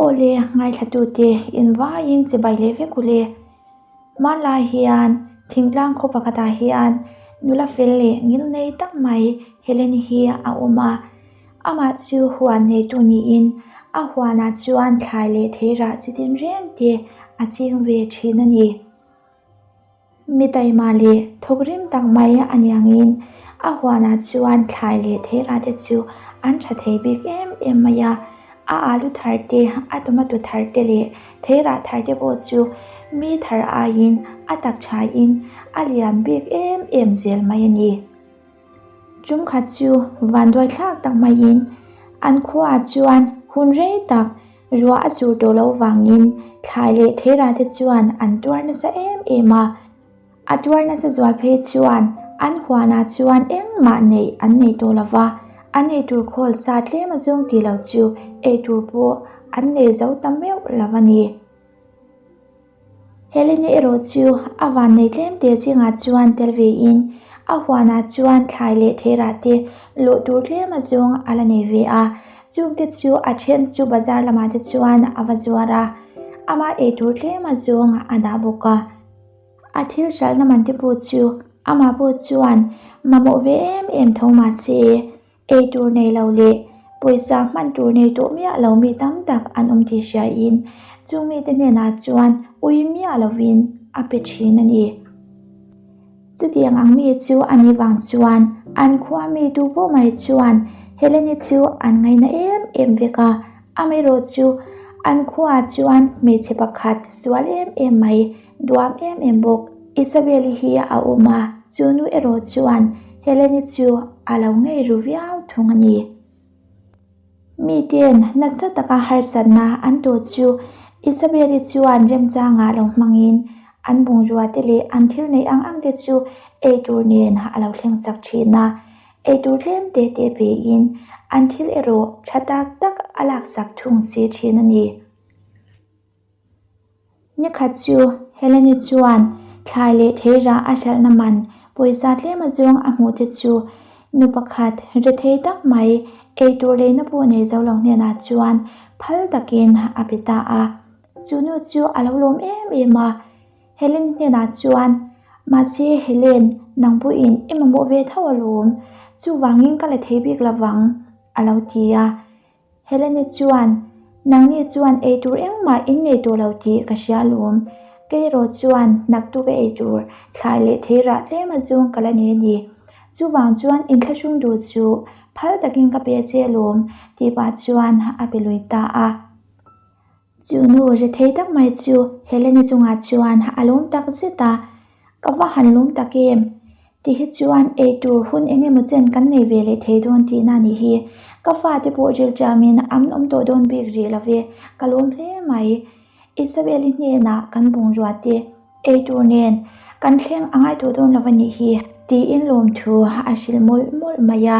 Aw le, ngaithlatute invaiin chibai leh vek u le. Hmanlai hian thingtlang khaw pakhatah hian nula fel leh ngil nei tak mai Helen hi a awm a. Amah chu huan neitu niin a huanah chuan thlai leh theirah chi tin reng te a ching ve thin a ni. Mi taima leh thawk rim tak mai a niangin a huanah chuan thlai leh theirah te chu an tha thei bik em em mai a. A alu thar te, a tomato thar te leh theirah thar te pawh chu mi thar aiin a tak thain a lian bik em em zel mai a ni. Tumkhat chu vanduai thlak tak maiin an khuaah chuan hun rei tak ruah a sur tawh loh vangin thlai leh theirah te chuan an tuar nasa em em a. A tuar nasa zual phei chuan an huanah chuan engmah neih an nei tawh lo va, an eitur khawl sa tlem a zawng tih loh chu eitur pawh an nei zo ta meuh lo a ni. Helene erawh chu a vannei tlem te zingah chuan tel vein a huanah chuan thlai leh theirah te lawh tur tlem a zawng a la nei ve a, chungte chu a then chu bazar lamah te chuan a va zuar a, amah eitur tlem a zawng a dah bawk a. A thil hralhna man te pawh chu amah pawh chuan mamawh ve em em tho mahse Ei tur nei lo leh pawisa hman tur nei tawh miah lo mi tam tak an awm tih hriain chung mite hnenah chuan ui miah lovin a pe thin a ni. Chutiang ang mi chu a nih vang chuan an khua mi tu pawh mai chuan Heleni chu an ngaina em em vek a, amaherawh chu an khuaah chuan hmeichhe pakhat sual em em mai Duam em em bawk. Isabel-i hi a awm a, chu nu erawh chuan Helen-i chu a lo ngei ru viau thung a ni. Miten nasa taka harsatna an tawh chu Isabel-i chuan remchangah lo hmangin an bungrua te leh an thil neih ang ang te chu eitur nen a lo thleng chak thin a, eitur tlem te te pein an thil erawh tha tak tak a laksak thung si thin a ni. Nikhat chu Helene chuan thlai leh theirah a hralhna man pawisa tlem azawng a hmuh te chu nu pakhat rethei tak mai eitur leina pawh nei zo lo hnenah chuan phal takin a pe ta a. Chu nu chu a lo lawm em em a, Helene hnenah chuan, Mahse Helene, nang pawhin i mamawh ve tho alawm, chuvangin ka la thei bik lovang, a lo ti a. Helene chuan, Nangni chuan eitur engmah in nei tawh lo tih ka hria alawm. Kei erawh chuan naktuk a eitur thlai leh thei rah tlem a zawng ka la nei a ni. Chuvang chuan inthlahrung duh chu phal takin ka pe che alawm tih pah chuan a pe lui ta a. Chu nu rethei tak mai chu Helene chungah chuan a lawm tak zet a, Ka va han lawm tak em? Ti hi chuan eitur hun eng emaw chen kan nei ve leh thei dawn tihna a nih hi. Ka fate pawh rilṭamin an awm tawh dawn bik rih lo ve, ka lawm hle mai. Isabel-i hnenah kan bungrua te eitur nen kan thleng a ngai tawh dawn lo a nih hi tiin lawmthu a hrilh mawlh mawlh mai a.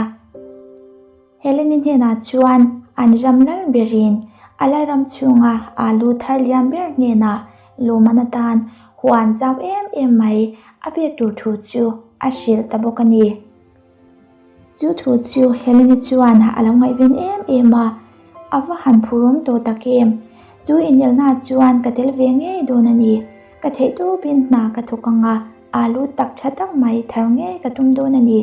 Heleni hnenah chuan an ram lal berin a la ram chhunga alu thar lian ber hnenah lawmman atan huan zau em em mai a pek tur thu chu a hrilh ta bawk a ni. Chu thu chu Heleni chuan a lo ngaihven em em a, a va han phurawm tawh tak em! Chu inelnaah chuan ka tel ve ngei dawn a ni. Ka theihtawpin hna ka thawk ang a, alu tak tha tak mai thar ngei ka tum dawn a ni.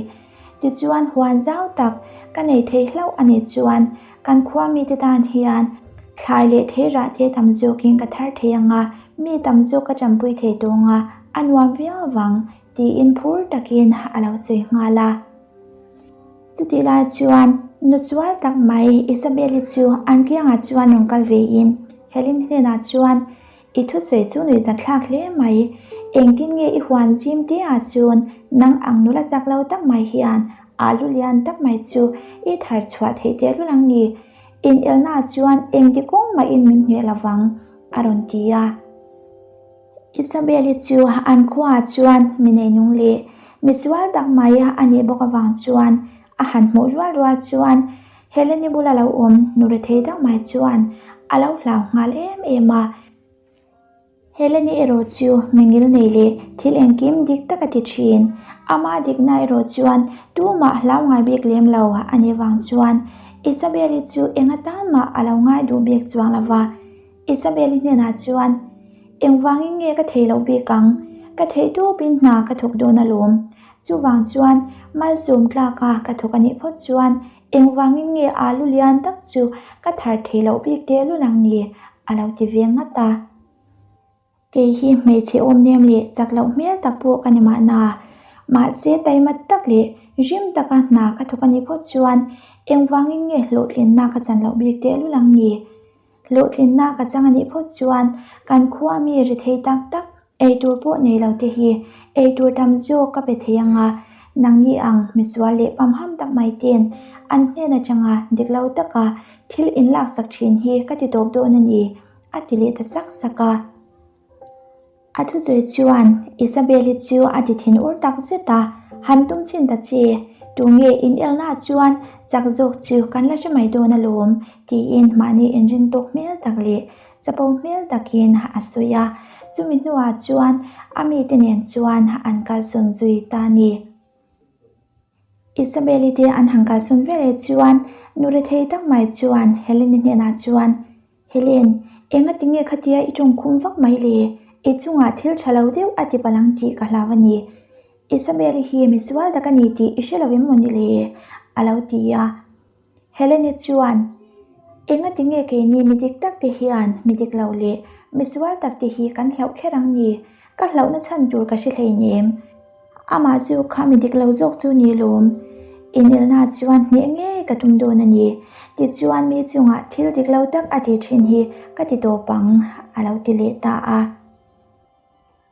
Tichuan huan zau tak ka nei thei hlauh a nih chuan kan khua mite tan hian thlai leh thei rah te tam zawkin ka thar thei ang a, mi tam zawk ka tanpui thei tawng a, a nuam viau vang tiin phur takin a lo sawi nghal a. Chutih lai chuan nu sual tak mai Isabel-i chu an kiangah chuan rawn kal vein Helen hnenah chuan I thusawi chu nuihzathlak hle mai. Engtin nge i huan zim te ah chuan nang ang nula chak lo tak mai hian alu lian tak mai chu i thar chhuah theih teh lul ang ni? Inelna ah chuan engti kawng mahin min hnuai lovang, a rawn ti a. Isabel-i chu an khuaah chuan mi neinung leh misual tak mai a nih bawk avang chuan a han hmuh rual rual chuan Heleni bula lo awm nu rethei deuh mai chuan a lo hlau nghal em em a. Heleni erawh chu mingil nei leh thil engkim dik tak a ti thin. Ama dikna erawh chuan tumah hlau ngai bik lem lo a nih vang chuan Isabel-i chu eng atan mah a lo ngai duh bik chuang lo va. Isabel-i hnenah chuan, Engvangin nge ka thei loh bik ang? Ka theih tawpin hna ka thawk dawn alawm. Chuvang chuan malsawm tlaka ka thawk a nih phawt chuan engvangin nge alu lian tak chu ka thar thei loh bik tehlul ang ni? a lo ti ve ngat a. Kei hi hmeichhe awm nem leh chak loh hmel tak pawh ka ni mahna. Mahse taima tak leh rim taka hna ka thawk a nih phawt chuan engvangin nge hlawhtlinna ka chan loh bik tehlul ang ni? Hlawhtlinna ka chang a nih phawt chuan kan khua mi ri thei tak tak eitur pawh nei lo te hi eitur tam zawk ka pe thei ang a, nangni ang misual leh pamham tak mai ten an hnen atanga dik lo taka thil inlaksak thin hi ka ti tawp dawn a ni, a ti leh ta sak sak a. A thusawi chuan Isabel-i chu a ti thin ur tak zet a, Han tum chhin ta che, tunge inelnaah chuan chak zawk chu kan la hre mai dawn alawm, tiin mahni inrin tawk hmel tak leh chapo hmel takin a sawi a. Chumi hnuah chuan a mite nen chuan an kalsawn zui ta a ni. Isabel-i te an han kalsawn veleh chuan nu rethei tak mai chuan Helen-i hnenah chuan, Helen, enga tinge khatia i tawngkhum vak mai le? I chungah thil tha lo deuh a ti palh ang tih ka hlau a ni. Isabel-i hi misual tak a ni tih i hre lo em maw ni le? a lo ti a. Helene chuan, Enga tinge keini mi dik tak te hian mi dik lo leh misual tak te hi kan hlauh kher ang ni? Ka hlauhna chhan tur ka hre hleinem. Amah chu kha mi dik lo zawk chu ni lawm. Inelna chuan hneh ngei ka tum dawn a ni. Tichuan mi chungah thil dik lo tak a ti thin hi ka ti tawp ang, a lo ti leh ta a.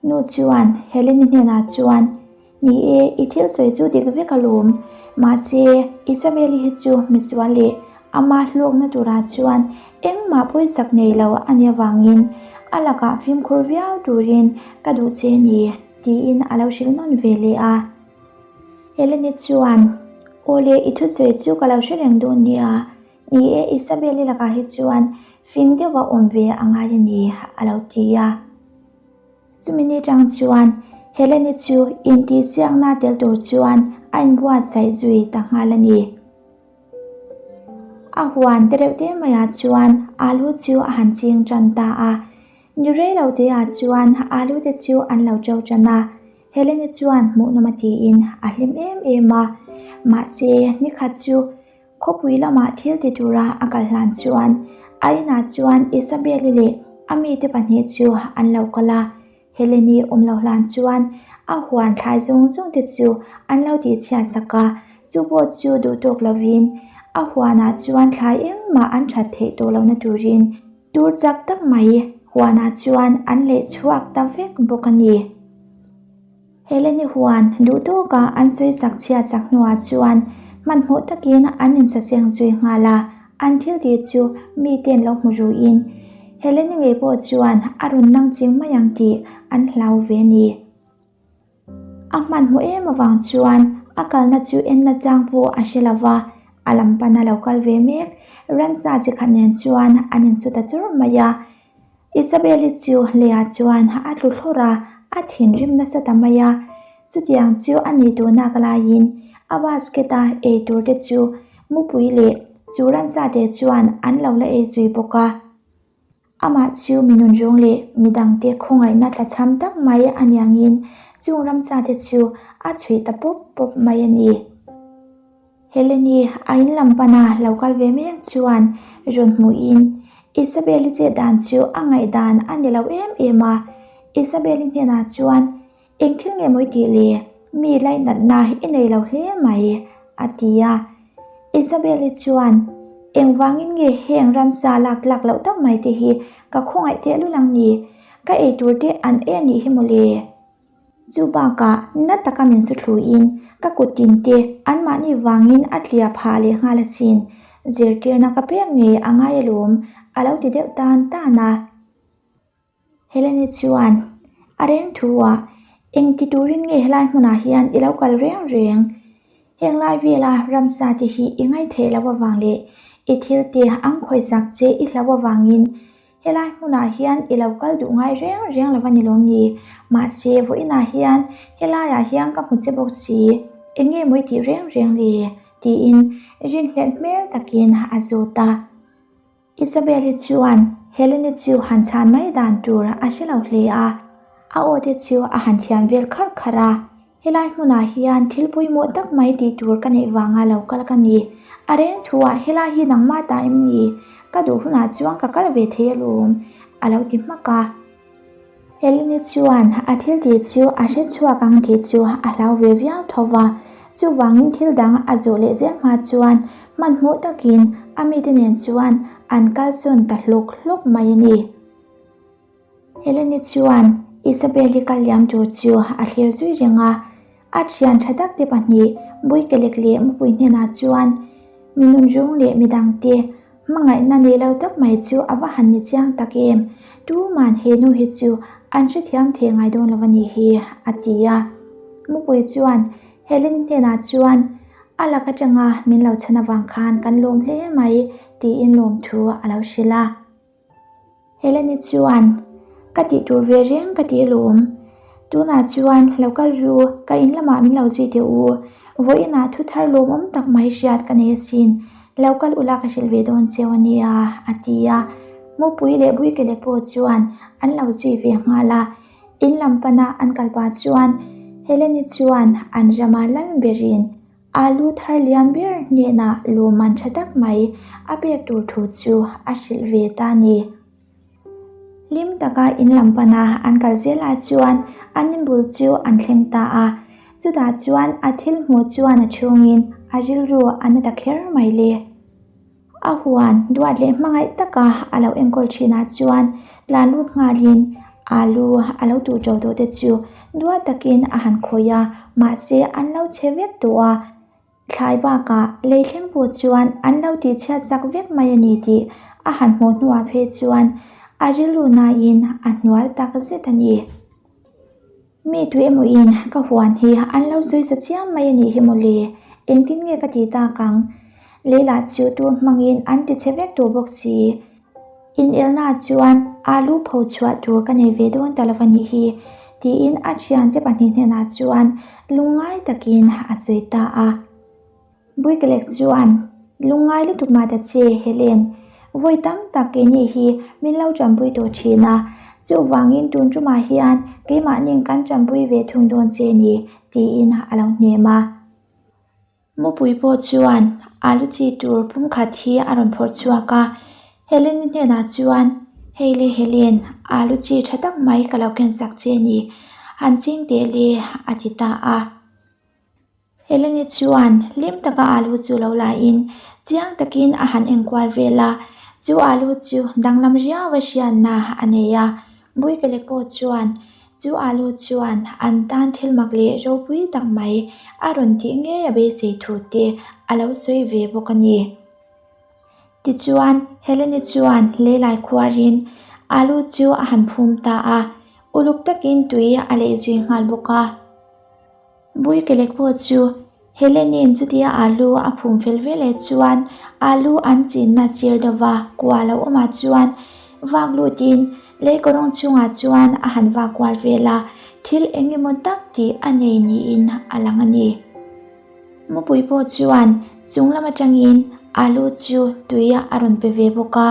Nu chuan Helene hnenah chuan, Ni e, i thil sawi chu dik vek alawm. Mahse, Isabel-i hi chu misual leh ama hlawkna turah chuan engmah pawisak nei lo a nih avangin a lakah fimkhur viau turin ka duh che ni, tiin a lo hrilh nawn ve leh a. Helene chuan, Aw le, i thusawi chu ka lo hre reng dawn nia. Ni e, Isabel-i lakah hi chuan fing deuha awm ve a ngai a ni, a lo ti a. Chumi ni tang chuan Helene-i chu intihsiakna tel tur chuan a inbuatsaih zui ta nghal a ni. A huan te reuh te maiah chuan alu chu a han ching tan ta a. Ni rei lo teah chuan alu te chu an lo to tan a. Helene-i chuan hmuhnawm a tiin a hlim em em a. Mahse, nikhat chu Khawpui lamah thil ti tura a kal hlan chuan a inah chuan Isabel-i leh a mite pahnih chu an lo kal a. Helene-i awm lo hlan chuan a huan thlai zawng zawng te chu an lo tihchhiat sak a, chu pawh chu duh tawk lovin a huanah chuan thlai engmah an that theih tawh lohna turin tur chak tak mai huanah chuan an leh chhuak ta vek bawk a ni. Helene huan duh tawka an sawi sak chhiat sak hnuah chuan hmanhmawh takin an insaseng zui nghal a, an thil tih chu miten lo hmu ruin Helene ngei pawh chuan a rawn nang ching mai ang tih an hlau ve a ni. A hmanhmawh em avang chuan a kalna chu en nachang pawh a hre lo va, a lam pana lo kal ve mek ransa chi khat nen chuan an insu ta chur mai a. Isabel-i chu Leah chuan a tlu thlawr a, a thinrim nasa ta mai a. Chutiang chu a ni tawh nak laiin a basket-a ei tur te chu mupui leh chu ransa te chuan an lo la ei zui bawk a. Amah chu mi nunrawng leh midangte khawngaihna tlachham tak mai a niangin chung ramsa te chu a chhuih ta pawp pawp mai a ni. Helene a in lam pana lo kal ve mek chuan rawn hmuhin Isabel-i chet dan chu a ngaihdan a ni lo em em a. Isabel-i hnenah chuan, Eng thil nge mawi tih le? Mi lainatna i nei lo hle mai, a ti a. Isabel-i chuan, Engvangin nge heng ransa lak tlak loh tak mai te hi ka khawngaih tehlul ang ni? Ka eitur te an e anih hi mawle. Chu bakah na taka min su thluin ka kut tin te anmahni vangin a tlia phah leh nghal asin. Zirtirna ka pek ngei a ngai alawm a lo ti deuh tan tan a. Helene chuan a reng thu a, Eng ti turin nge helai hmunah hian i lo kal reng reng? Heng lai vela ramsa te hi i ngaihtheih loh avang leh i thil te ang khawisak che i hlauh avangin Helai hmunah hian i lo kal duh ngai reng reng lo a ni lawm ni? Mahse, vawiinah hian helaiah hian ka hmu che bawk si, eng nge mawi tih reng reng le? tiin rinhlelh hmel takin a zawt a. Isabel-i chuan Helen-i chu han chhan mai dan tur a hre lo hle a, a aw te chu a han thiam vel kharh kharh a. Helai hmunah hian thil pawimawh tak mai tih tur ka neih vanga lo kal ka ni. A reng thuah helai hi nangmah ta em ni? Ka duh hunah chuan ka kal ve thei alawm, a lo ti hmak a. Helene chuan a thil tih chu a hre chhuak ang tih chu a hlau ve viau tho va, chuvangin thil dang a zawh leh zel hma chuan hmanhmawh takin a mite nen chuan an kalsawn ta hlawk hlawk mai a ni. Helene chuan Isabel-i kal liam tur chu a thlir zui reng a, a thian tha tak te pahnih Buikelek leh Mupui hnenah chuan mi nunrung leh midangte hmangaihna nei lo tak mai chu a va han ni chiang tak em, tuman he nu hi chu an hrethiam thei ngai dawn lo a nih hi, a ti a. Mupui chuan Helene hnenah chuan a lak atanga min lo chhan avang khan kan lawm hle mai tiin lawmthu a lo hrilh a. Helene chuan, Ka tih tur ve reng ka ti alawm. Tunah chuan lo kal ru, ka in lamah min lo zui teh u. Vawiinah thu thar lawmawm tak mai hriat ka nei asin. Lo kal ula ka hrilh ve dawn cheu a nia, a ti a. Mupui leh Buikele pawh chuan an lo zui ve nghal a. In lam pana an kal pah chuan Helene chuan an rama lal berin Alu thar lian ber hnenah lawmman tha tak mai a pek tur thu chu a hrilh ve ta ni. Hlim taka in lam pana an kal zel ah chuan an inbul chu an thleng ta a, chutah chuan a thil hmuh chuan a chhungin a rilru a na ta kher mai le. A huan duat leh hmangaih taka a lo enkawl thinah chuan tlan lut nghalin alu a lo tuh ṭo tawh te chu duat takin a han khawih a, mahse an lo chhe vek tawh a, thlai bakah lei thleng pawh chuan an lo tihchhiat zak vek mai a ni tih a han hmuh hnuah phei chuan a rilru nain a hnual tak zet a ni. Mi tui emaw in ka huan hi an lo sawi sa chiam mai a nih hi mawle, engtin nge ka ti tak ang? Leilah chu tur hmangin an ti che vek tur bawk si. Inelna chuan alu pho chhuah tur ka nei ve dawn ta lova nih hi, tiin a thiante pahnih hnenah chuan lungngai takin a sawi ta a. Buikelek chuan, Lungngai lutuk mah ta che, Helen. Vawi tam tak keini hi min lo tanpui tawh thin a, chuvangin tun tumah hian keimahnin kan tanpui ve thung dawn che ni, tiin a lo hnem a. Mupui pawh chuan alu chi tur pumkhat hi a rawn phawrh chhuak a, Helen-i hnenah chuan, Hei le Helen, alu chi tha tak mai ka lo kensak che ni, han ching teh le, a ti ta a. Helene chuan hlim taka alu chu lo laiin chiang takin a han enkual vel a, chu alu chu danglam riau a hriatna a nei a. Buikele pawh chuan chu alu chuan an tan thil mak leh ropui tak mai a rawn tih ngei a beisei thu te a lo sawi ve bawk a ni. Tichuan, Helene chuan leilai khuarin alu chu a han phum ta a, uluk takin tui a leih zui nghal bawk a. Buikelek pawh chu Helenin chutia alu a phum fel vel eh chuan alu an chinna sir deuha kua lo awmah chuan vak lutin lei kawrawng chhungah chuan a han vak kual vel a, thil eng emaw tak tih a nei niin a lang a ni. Mupui pawh chuan chung lam atangin alu chu tui a rawn pe ve bawk a.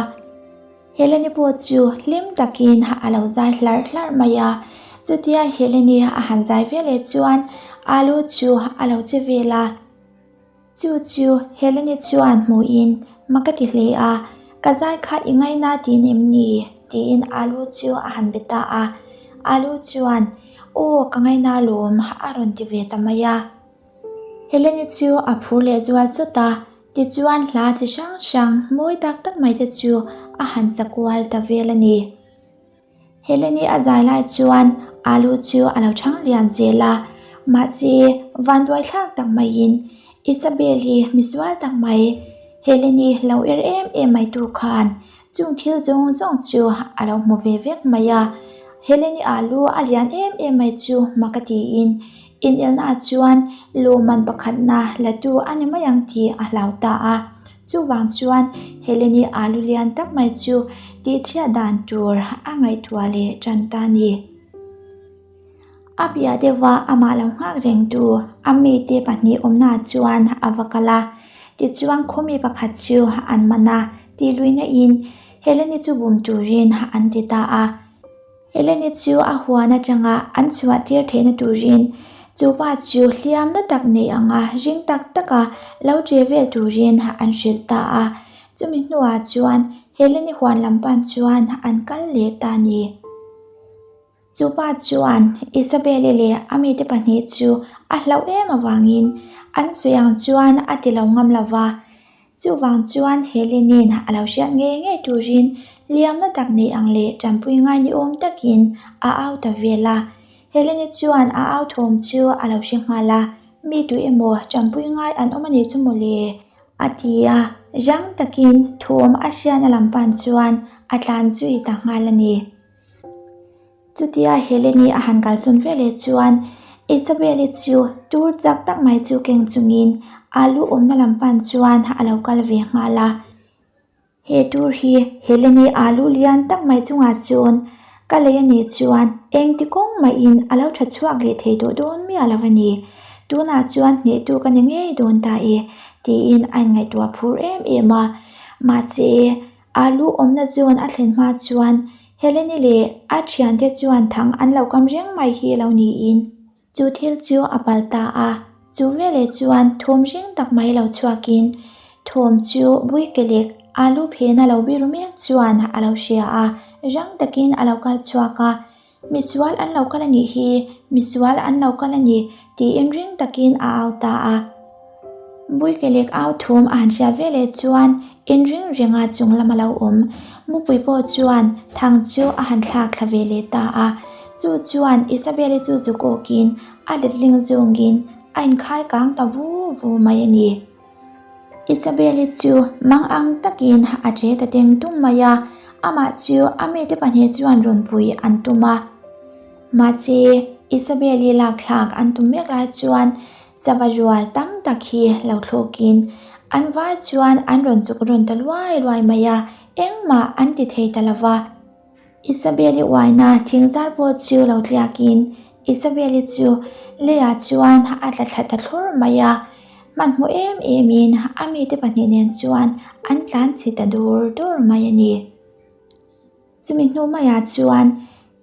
Helene pawh chu hlim takin a lo zai hlarh hlarh mai a, chutia Helene a han zai ve leh chuan alu chu a lo che vel a. Chu chu Helene chuan hmuhin ma ka ti hle a, ka zai kha i ngaina tiin em ni? tiin alu chu a han be ta a. Alu chuan, Aw, ka ngaina alawm a rawn ti ve ta mai a. Helene chu a phur leh zual sawt a, tichuan hla chi hrang hrang mawi tak tak mai te chu a han sa kual ta vel a ni. Helene a zai lai chuan alu chu a lo chhang lian zel a, mahse vanduai thlak tak maiin Isabel hi misual tak mai Helene lo er em em mai tu khan Chung thil zawng zawng chu a lo hmu ve vek mai a, Helene alu a lian em em mai chu mak a tiin inelnaah chuan lawmman pakhatna la tu a ni mai ang tih a hlau ta a. Chuvang chuan Helene alu lian tak mai chu tihchhiat dan tur a ngaihtuah leh tan ta a ni. A piah deuha amah lo nghak reng tu a mite pahnih awmnaah chuan a va kal a, tichuan khawmi pakhat chu an man a. Tih luihna in Heleni chu bum turin an ti ta a. Heleni chu a huan atanga an chhuah tir theihna turin chu pa chu hliamna tak nei anga ring tak taka lo che vel turin an hrilh ta a. Chumi hnuah chuan Heleni huan lam pan chuan an kal leh ta a ni. Chu pa chuan Isabelle leh a mite pahnih chu a hlauh em avangin an sawi ang chuan a ti lo ngam lo va. Chuvang chuan Helenin a lo hriat ngei ngei turin liamna tak nei ang leh tanpui ngai ni awm takin a au ta vel a. Heleni chuan a au thawm chu a lo hre nghal a, Mi tu emaw tanpui ngai an awm a nih chu mawle? a ti a, rang takin thawm a hriatna lam pan chuan a tlan zui ta nghal a ni. Chutia Heleni a han kalsawn ve leh chuan Isabelle-i chu tur chak tak mai chu keng chungin alu awmna lam pan chuan a lo kal ve nghal a. He tur hi Heleni alu lian tak mai chungah chuan ka lei a nih chuan engti kawng mahin a lo tha chhuak leh thei tawh dawn miah lo a ni. Tunah chuan hnehtu ka ni ngei dawn ta e tiin a inngaihtuah phur em em a. Mahse, Alu awmna zawn a thlen hma chuan Heleni leh a thiante chuan thang an lo kam reng mai hi lo niin chu thil chu a pal ta a. Chu veleh chuan thawm ring tak mai lo chhuakin thawm chu Buikelek alu phena lo biru mek chuan a lo hria a, rang takin a lo kal chhuak a. Misual an lo kal a nih hi, misual an lo kal a ni, tiin ring takin a au ta a. Buikelek au thum a han hriat ve leh chuan inring renga chung lama lo awm. Mupui pawh chuan thang chu a han thlak thla ve leh ta a. Chu chuan Isabelle chu zuk awkin a letling zawngin a inkhai kang ta vu vu mai a ni. Isabelle chu mang ang takin a che ta teng tung mai a, amah chu a mite pahnih chuan rawn pui an tum a. Mahse, Isabelle lak thlak an tum mek lai chuan sava rual tam tak hi lo thlawkin an vai chuan an rawn chuk rawn ta luai luai mai a, engmah an ti thei ta lo va. Isabelle uaina thingzar pawh chu lo tliakin Isabelle chu leiah chuan a tla thla ta thlur mai a, hmanhmawh em emin a mite pahnih nen chuan an tlan chhe ta dur dur mai a ni. Chumi hnu maiah chuan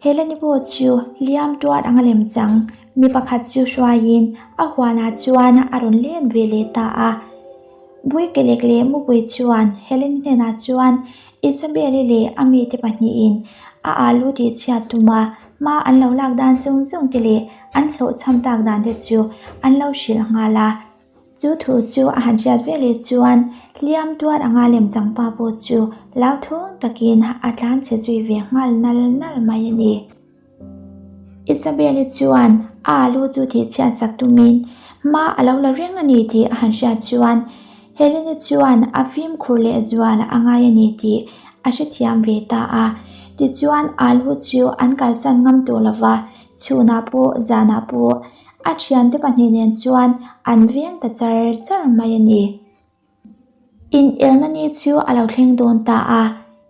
Heleni pawh chu hliam tuar anga lem chang mi pakhat chu hruaiin a huanah chuan a rawn len ve leh ta a. Buikelek leh Mupui chuan Heleni hnenah chuan Isabelle leh a mite pahnihin a alu tih chhiat tum a, hma an lo lak dan chung chung te leh an hlawhchham tak dan te chu an lo hrilh nghal a. Chu thu chu a han hriat ve leh chuan hliam tuar anga lemchang pa pawh chu hlauthawng takin a tlan chhe zui ve nghal nal nal mai a ni. Isabelle chuan a alu chu tih chhiat sak tumin hma a lo la reng a ni tih a han hriat chuan Helene chuan a fimkhur leh zual a ngai a ni tih a hrethiam ve ta a. Tichuan alu chu an kalsan ngam tawh lo va, chhunah pawh zanah pawh a thiante pahnih nen chuan an veng ta char char mai a ni. Inelna ni chu a lo thleng dawn ta a,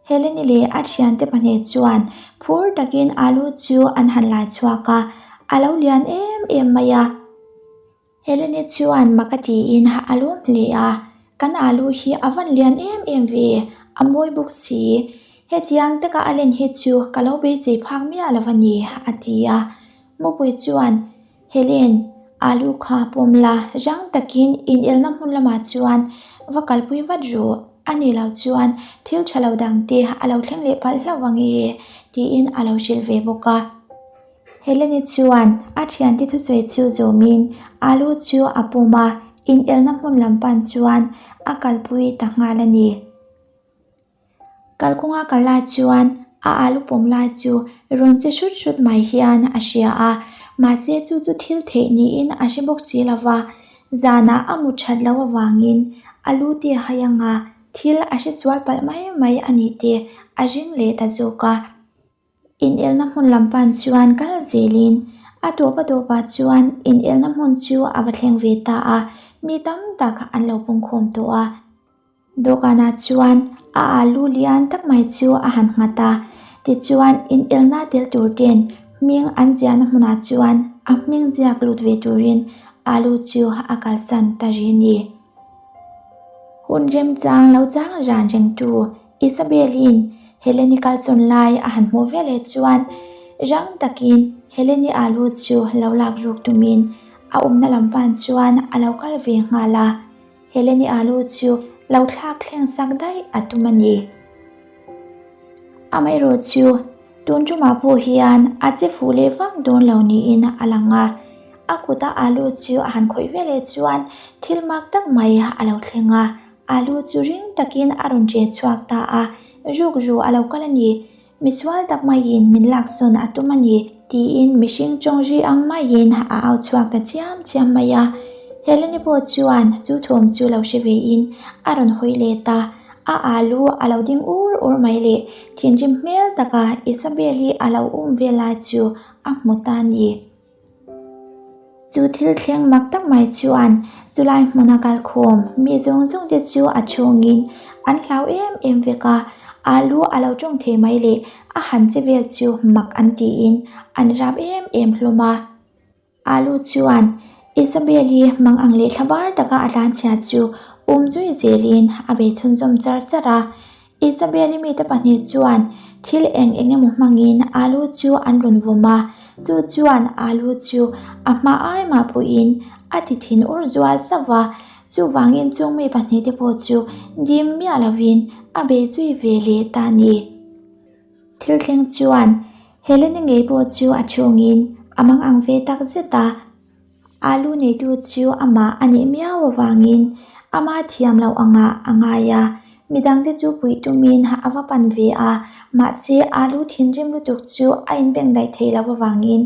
Heleni leh a thiante pahnih chuan phur takin alu chu an han lai chhuak a, a lo lian em em mai a. Heleni chuan mak a tiin a lawm hle a, Kan alu hi a van lian em em ve, a mawi bawk si. Hetiang taka a len hi chu ka lo beisei phak miah lo a ni, a ti a. Mupui chuan, Helen, alu kha pawm la, rang takin inelna hmun lamah chuan va kalpui vat rawh, a nih loh chuan thil tha lo dangte a lo thleng leh palh hlauh ang e, tiin a lo hrilh ve bawk a. Heleni chuan a thiante thusawi chu zawmin alu chu a pawm a, inelna hmun lam pan chuan a kalpui ta nghal a ni. Kalkawnga kal lai chuan a alu pawm lai chu rawn che hrut hrut mai hian a hria a, mahse chu chu thil theih niin a hre bawk si lo va, zanah a mut that loh avangin a lu te a hai anga thil a hre sual palh mai mai a nih te a ring leh ta zawk a. Inelna hmun lam pan chuan kal zelin a tawp a tawpah chuan inelna hmun chu a va thleng ve ta a, mi tam tak an lo pungkhawm tawh a. Dawhkanah chuan a alu lian tak mai chu a han nghat a, tichuan inelna tel tur ten hming an ziahna hmunah chuan a hming ziak lut ve turin alu chu a kalsan ta ri a ni. Hun remchang lo chang ran rengtu Isabel-i'n Helen-i kalsawn lai a han hmuh veleh chuan rang takin Helen-i alu chu lo lak ruk tumin a awmna lam pan chuan a lo kal ve nghal a, Helen-i alu chu lo thlak thleng sak daih a tum a ni. Amaherawh chu tun tumah pawh hian a che fuh leh vak dawn lo niin a lang a, a kuta alu chu a han khawih veleh chuan thil mak tak mai a lo thleng a, alu chu ring takin a rawn che chhuak ta a, ruk ru a lo kal a ni. Misual tak maiin min laksawn a tum a ni tiin mihring tawng ri ang maiin a au chhuak ta chiam chiam mai a. Heleni pawh chuan chu thawm chu lo hre vein a rawn hawi let a, a alu a lo ding ur ur mai leh thinrim hmel taka Isabel-i a lo um vel lai chu a hmu ta a ni. Chu thil thleng mak tak mai chuan chulai hmuna kalkhawm mi zawng zawng te chu a chhungin an hlau em em vek a, alu a lo tawng thei mai leh a han che vel chu mak an tiin an rap em em hlawm a. Alu chuan Isabel-i mang ang leh thlabar taka a tlanchhia chu um zui zelin a bei chhunzawm char char a. Isabel-i mite pahnih chuan thil eng eng emaw hmangin alu chu an rawn vawm a, chu chuan alu chu a hma ai mah pawhin a ti thin ur zual zauh va, chuvangin chung mi pahnihte pawh chu dim miah lovin a bei zui ve leh ta a ni. Thil thleng chuan Helene ngei pawh chu a chhungin a mang ang ve tak zet a. Alu neitu chu amah a nih miau avangin ama thiam loh angah a ngai a, midangte chu puih tumin a va pan ve a, mahse alu thinrim lutuk chu a inbeng daih thei loh avangin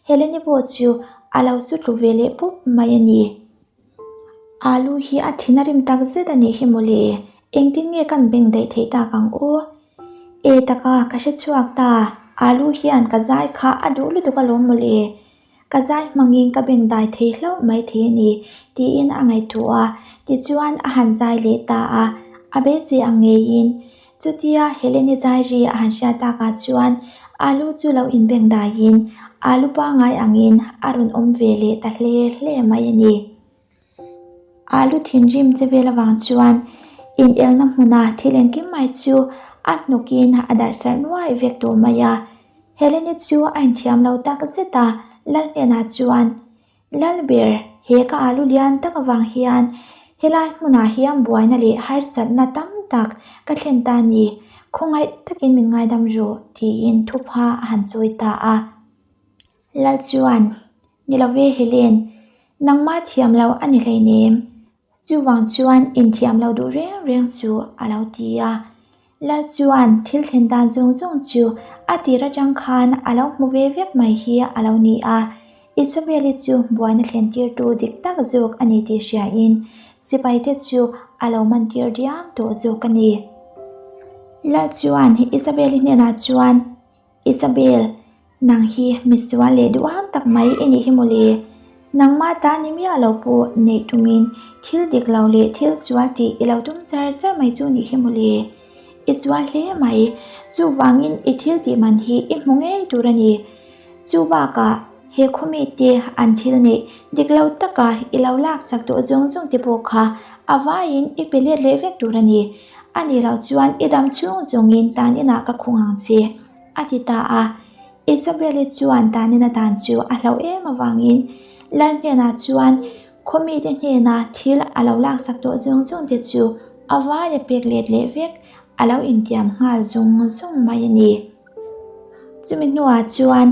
Helene pawh chu a lo su tlu ve leh pup mai a ni. Alu hi a thin a rim tak zet a nih hi mawle, engtin nge kan beng daih theih tak ang aw? E taka ka hre chhuak ta, alu hian ka zai kha a duh lutuk alawm mawle. Ka zai hmangin ka beng dai thei hlauh mai thei a ni, tiin a ngaihtuah a. Tichuan a han zai leh ta a, a beisei ang ngeiin. Chutia Helene zai ri a han hriat takah chuan alu chu lo inbeng daiin alu pangngai angin a rawn awm ve leh ta hle hle mai a ni. Alu thinrim che vel avang chuan inelna hmuna thil engkim mai chu a hnukin a darh sarh nuai vek tawh mai a. Helene chu a inthiam lo tak zet a, Lal hnenah chuan, Lalber, he ka alu lian tak avang hian helai hmunah hian buaina leh harsatna tam tak ka thlen ta a ni, khawngaih takin min ngaidam rawh, tiin thupha a han chawi ta a. Lal chuan, Ni lo ve Helen, nangmah thiam lo a ni hleinem. Chuvang chuan inthiam lo duh reng reng chu a lo ti a. Lal chuan thil thlen dan zawng zawng chu a tir atang khan a lo hmu ve vek mai hi a lo ni a. Isabel-i chu buaina thlen tirtu dik tak zawk a ni tih hriain sipaite chu a lo man tir diam tawh zawk a ni. Lal chuan Isabel-i hnenah chuan. Isabel, nang hi misual leh duham tak mai i nih hi mawle. Nangmah ta ni miah lo pawh neih tumin thil dik lo leh thil sual tih i lo tum char char mai chu nih hi mawle. I sual hle mai, chuvangin i thil tih man hi i hmu ngei tur a ni. Chu bakah he khawmite an thil neih dik lo taka i lo laksak tawh zawng zawng te pawh kha a vaiin i pe let leh vek tur a ni. A nih loh chuan i dam chhung zawngin tan inah ka khung ang che, a ti ta a. Isabel-i chuan tan ina dan chu a hlauh em avangin Lal hnenah chuan khawmite hnena thil a lo laksak tawh zawng zawng te chu a vaia pek let leh vek a lo intiam nghal zung zung mai a ni. Chumi hnuah chuan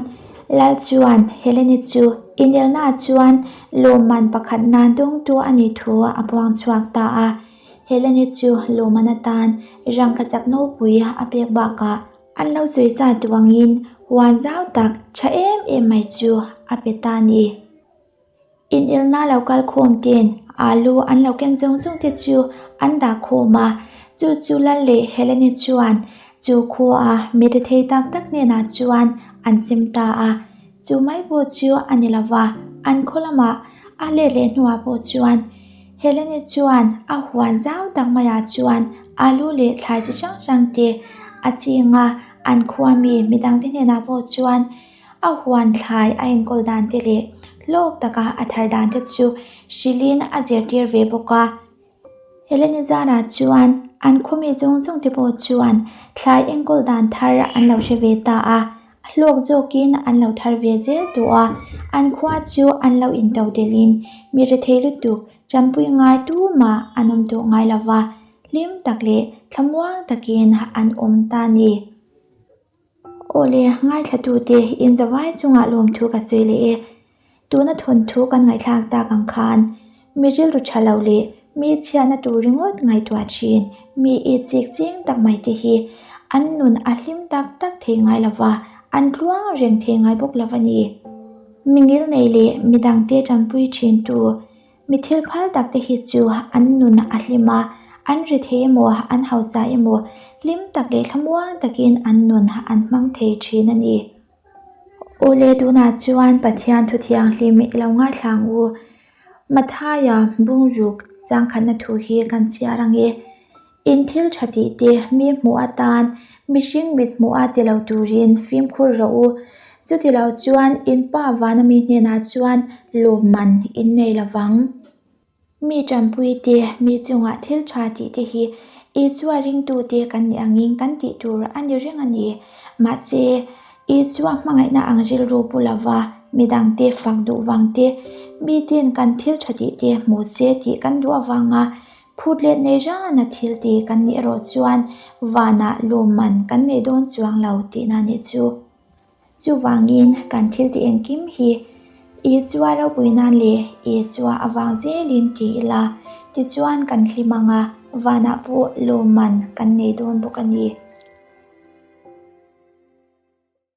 Lal chuan Helene chu inelnaah chuan lawmman pakhat nan dawngtu a nih thu a puang chhuak ta a. Helene chu lawmman atan rangkachak nopui a pek bakah an lo sawi sa tuangin huan zau tak tha em em mai chu a pe ta a ni. Inelna lo kal khawm ten alu an lo ken zawng zawng te chu an dah khawm a, chu chu Lal leh Helene chuan chu khua mi rethei tak tak hnenah chuan an sem ta a, chu mai pawh chu a ni lova, an khaw lamah a let leh hnuah pawh chuan Helene chuan a huan zau tak maiah chuan alu leh thlai chi hrang hrang te a ching a, an khua mi midangte hnenah pawh chuan a huan thlai a enkawl dan te leh hlawk taka a thar dan te chu hrilhin a zirtir ve bawk a. Heleni zarah chuan an khawmi zawng zawng te pawh chuan thlai enkawl dan thar an lo hre ve ta a, a hlawk zawkin an lo thar ve zel tawh a, an khua chu an lo into delhin mi rethei lutuk tanpui ngai tumah an awm tawh ngai lo va, hlim tak leh thlamuang takin an awm ta a ni. Aw le, ngaithlatute inzavai chungah lawmthu ka sawi leh e. Tuna thawnthu kan ngaihthlak tak ang khan mi rilru tha lo leh mi chhiatna tur ringawt ngaihtuah thin mi i chik ching tak mai te hi an nun a hlim tak tak thei ngai lo va, an tluang reng thei ngai bawk lo a ni. Mi ngilnei leh mi dangte tanpui thin tu mi thil phal tak te hi chu an nun a hlim a, an ri thei emaw an hausa emaw hlim tak leh thlamuang takin an nun an hmang thei thin a ni. Awle tunah chuan Pathian thu thianghlim i lo ngaithla ang u. Mathaia bungruk changkhatna thu hi kan chhiar ang e. In thil tha tih te mi hmuh atan mihring mit hmuh a ti lo turin fimkhur rawh u. Chuti lo chuan in pa vana mi hnenah chuan lawmman in nei lo vang. Mi tanpui te, mi chungah thil tha tih te hi Isua ringtute kan nih angin kan tih tur a ni reng a ni. Mahse, Isua hmangaihna ang rilru pu lova midangte fak duh vang te, miten kan thil tha tih te hmu se tih kan duh avanga phut let nei rana thil ti kan nih erawh chuan vanah lawmman kan nei dawn chuang lo tihna nih chu. Chuvangin kan thil tih engkim hi Isua ropui nan leh Isua avang zelin ti ila, tichuan kan hlim ang a, vanah pawh lawmman kan nei dawn bawk a ni.